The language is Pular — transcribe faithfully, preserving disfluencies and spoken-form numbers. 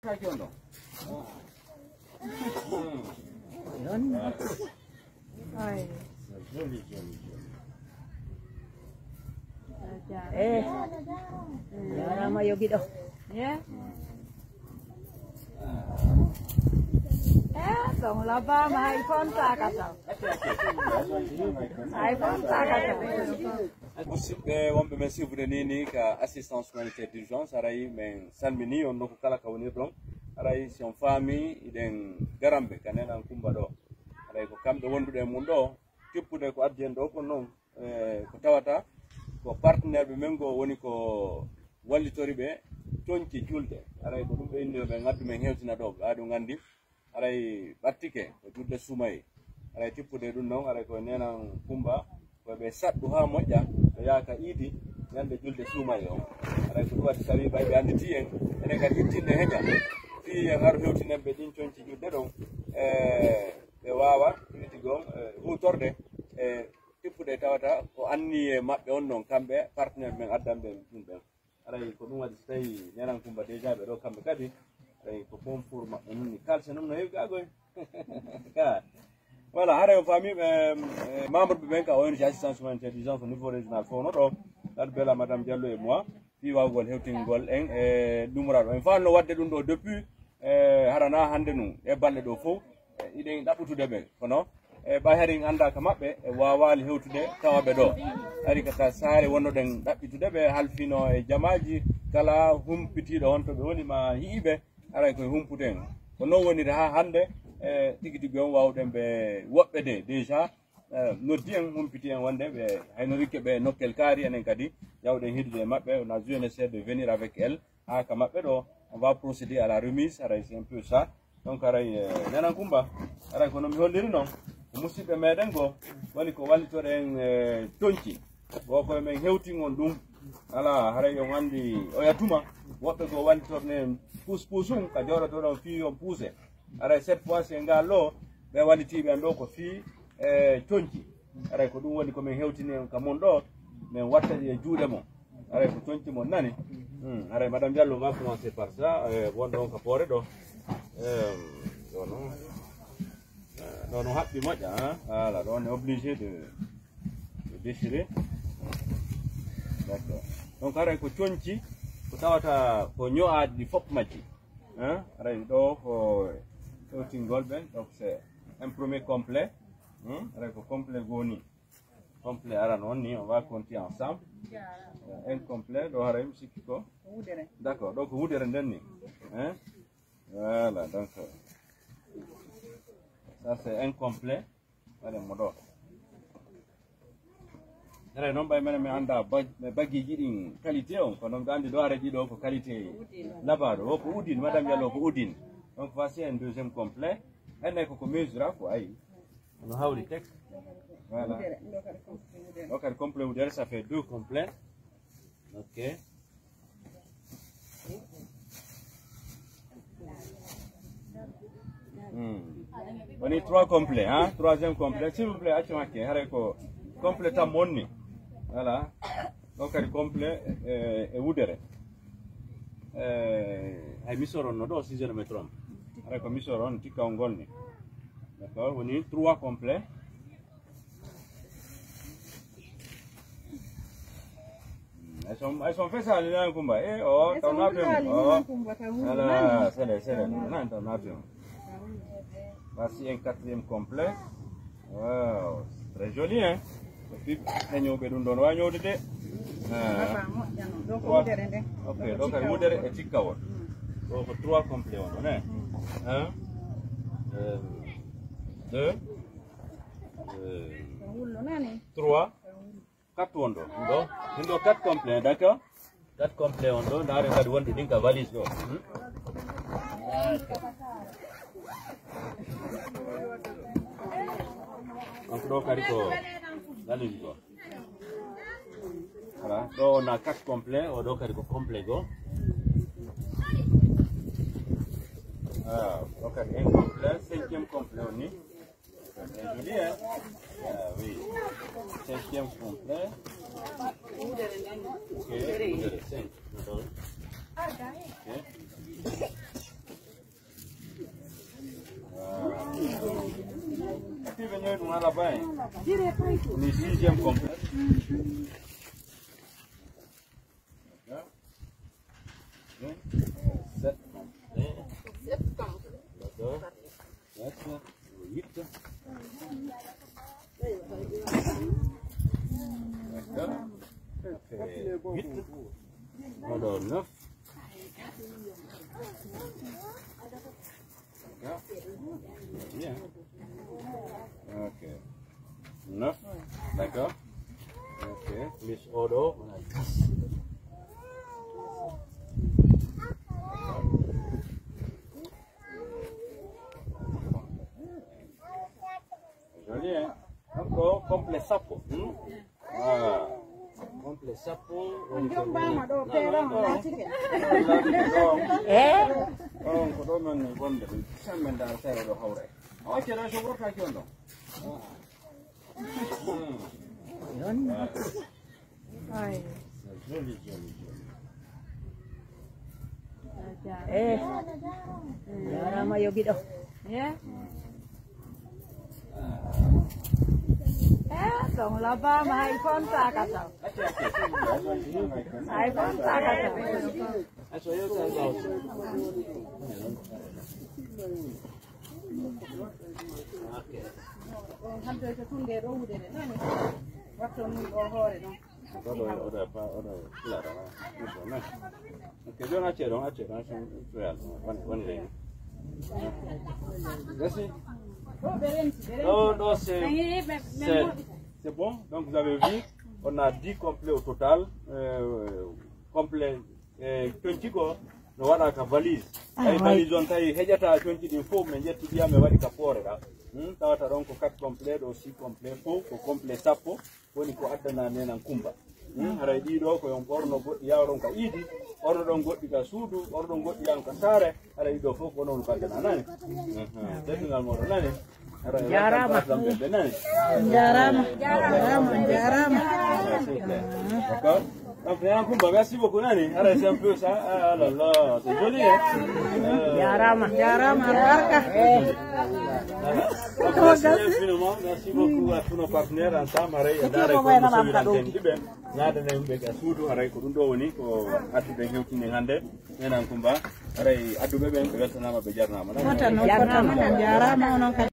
Ay. Joli, joli, joli. Eh, jarama yogiɗo. Yeah. Eh, ɗon labama hay fontaka taw. Hay fontaka taw. Musidɓe wonɓe men suivre ni ni ka assistance humanitaire d'urgence, aray men salmini on nokku kala ka wonirɗon. Aray si on faami, iɗen garamɓe ka nenan Kumba ɗo. Aray ko kamɓe wonduɗe e mun ɗo, tippude ko addi en ɗo kon non, eh, ko tawata ko partenaire ɓe men goo woni ko wallitori ɓe conci julde. Aray ko ɗum ɓe inni yo ɓe ngaddu men hewtina ɗo, ɓe ɗum anndi. Aray ɓattike ko julde suumayee. Aray tippude ɗum non, aray ko nenan Kumba, ko ɓe saɗɗu haa moƴƴa, ɓe yaha ka iidi ñande julde suumayee on. Aray ko ɗum waɗi tawi ɓay ɓe annditi en, enen kadi ittinde heƴa. Fii en haru hewtinen ɓe ɗin conci julde ɗon, e ɓe waawa tigi tigi on, e, huutorde, e tippude tawata ko anniyee maɓɓe on non, kamɓe partenaire men addan ɓe ɗum ɓen. Aray ko ɗum waɗi so tawi nenan Kumba déjà ɓe ɗo kamɓe kadi, aray ko pon pour maɓɓe nun ni kalse nun no heewi gagoy. Ka. Voilà, haray on faami, eh, eh, membre ɓe ɓen ka O N G assistance humanitaire d'urgence au niveau régional fof no ɗo. Ɗaɗo bela Madame Diallo et moi, fii waawugol hewtingol en e numuraɗo. En faanno waɗde ɗum ɗo depuis, eh, hara na hannde nun, e balɗe ɗo fof, eh, iɗen ɗaɓɓutude ɓe. Kono, eh, ɓay hari en anndaa ka maɓɓe, e waawaali hewtude tawa ɓe ɗo. Hari ka ta saare wonnoɗen ɗaɓɓitude ɓe, halfino e jamaaji, kala humpitiiɗo on to ɓe woni ma hi'i ɓe, aray koye humputen. Ko non woniri haa hannde, e tigi tigi on waawuɗen ɓe woɓɓe de, déjà, eh, noddi en, humpiti en wonde ɓe hayno rikke ɓe nokkel kaari, enen kadi jawɗen hiidude e maɓɓe, on a vu, on essaie de venir avec elle, haa ka maɓɓe ɗo, on va procéder à la remise, aray c'est un peu ça. Donc aray, eh, nenan Kumba, aray kono mi holliri non, ko musidɓe meɗen goo, woni ko wallitoren, eh, conci. Ko koye men hewtingol ɗum. Alaa, haray on anndi oya tuma, woɓɓe goo wallitorne puus puus um, ka jooɗotoɗon fii on puuse. Haray cette fois, c'est ngal ɗoo, ɓe wallitiiɓe en ɗoo ko fii, e, conci. Haray ko ɗum woni ko min hewtini en ka mon ɗoo, min watta ɗi e juuɗe mon. Haray ko conci mon nani. Hmm, haray Madame Diallo, on va commencer par ça, e, wonɗo on ka poore ɗoo. Ehm, ɗoo non. Eh, ɗoo no haɓɓi moƴƴa, hein? Voilà, ɗoo on est obligé de, de déchirer. D'accord. Donc, haray ko conci, ko tawata ko ño'aaɗi ɗi fof majji. Hein? Haray ɗoo ko hewtingol ɓen, donc c'est un premier complet. Hmm? Haray ko complet goo nii. Complet aran on nii, on va compter ensemble. Euh, un complet, ɗoo haray mi sikki ko. D'accord, ɗoo ko wudere nden nii. Hein? Voilà, donc, euh, ça c'est un complet. Waɗen mo ɗoo. Ere non ɓay menen mi annda ba-, bagiiji ɗin qualité on, kono miɗo anndi ɗoo are ɗiɗo ko qualité labaaɗo. O ko Udine, Madame Diallo ko Udine. Donc voici un deuxième complet. Enen ko, ko mesure ko ayi. No hawri tek. Voilà. Ɗoo kadi complet wudere, ça fait deux complets. Ok. Hmm. Woni trois complets, hein? Troisième complet. S'il vous plaît, accu hakke. Haray ko complet tam wonni. Voilà. Ɗoo kadi complet, eh, e wudere. Eh, hay misoro no ɗoo, si je ne me trompe. Haray ko misoro on, tikka on ngol ni. D'accord, woni trois complets. Elles sont, elles sont faites ça, les Kumba. Eh, oh, t'en as fait. Oh. Voilà, c'est les, c'est les. Non, t'en as fait. Voici un quatrième complet. Wow, très joli, hein? Et puis, ñawɓe ɗum ɗon, wa ñawde de. Ah. Ok, ɗoo kay wudere e tikkawol. Ɗoo ko trois complets on, on, hein? Un, euh, deux, euh, trois, quatre won ɗoo. Ɗoo, ɗum ɗoo quatre complet, d'accord? Quatre complet on ɗoo, ndaare kadi wonɗi ɗin ka valise ɗoo. Hmm? Donc ɗoo kadi ko valise goo. Voilà, ɗoo on a quatre complet, o ɗoo kadi ko complet goo. Ah, ɗoo kadi un complet, cinquième complet on nii. Bien, hein? Ah oui. Cinquième complet. Ok, cinq. Ok. Là-bas, hein. On est sixième complet. D'accord. Sept complet. D'accord. Huit. D'accord. Huit. Alors, neuf. D'accord. Bien. Ok. Neuf. D'accord. Ok. Plus Odo, on a dix. Joli, hein? Donc, complet sappo. Hmm? Ah, complet sappo. On jombaama ɗo, peeron, on laatike. Eh? On ko ɗo men wonde, ɗum sen men ndaara seeɗa ɗo hawra. O accere so wortaaki on ɗon. Hmm. Ay. C'est joli, joli, joli. Eh. Jaaraama yogiɗo. Eh? Eh, ɗon labaama hay kontaaka taw. Hay kontaaka taw. On hantoyta tun nde ɗo wudere nani. Watto mun ɗo hoore ɗon. Oɗo, oɗo, pa-, oɗo, fulaɗo, ha. Ok, jooni accee ɗon, accee ɗon, accee ɗon, woni, woni leydi. Merci. Ɗo, ɗo, c'est, c'est, c'est bon. Donc, vous avez vu, on a dix complets au total, euh, complet, eh, conci ko no waɗa ka valise. Tawi valise on tawi heƴata conci ɗin fof, min ƴetti ɗiya, min waɗi ka poore ɗa. Hmm, tawata ɗon ko quatre complet, ɗo six complet, fof ko complet sappo. Woni ko addana nenan Kumba. Hmm, haray ɗiɗo ko yon ɓorno goɗɗi yawron ka iidi, ɓorno ɗon goɗɗi ka suudu, ɓorno ɗon goɗɗi yan ka saare, haray ɗiɗo fof ko non ko addana nani. Mhm. Teddungal moɗon nani. Haray jaaraama. Welcome back, ɓe nani. Jaaraama. Jaaraama, jaaraama. D'accord. Donc, nenan Kumba, merci beaucoup nani. Haray c'est un peu ça. Ah là là, c'est joli, hein. Euh, jaaraama. Jaaraama, barka. Donc, merci infiniment. Merci beaucoup à tous nos partenaires ensemble. Haray, e ndaare ko no sowiranten ɗiɓe. Naadana yimɓe ka suudu, haray ko ɗum ɗo woni ko addude hewtinde hannde. Nenan Kumba, haray adduɓe ɓen ɓe weltanaama, ɓe jarnaama. Fotan non, fotan non, on jaaraama, onon kadi.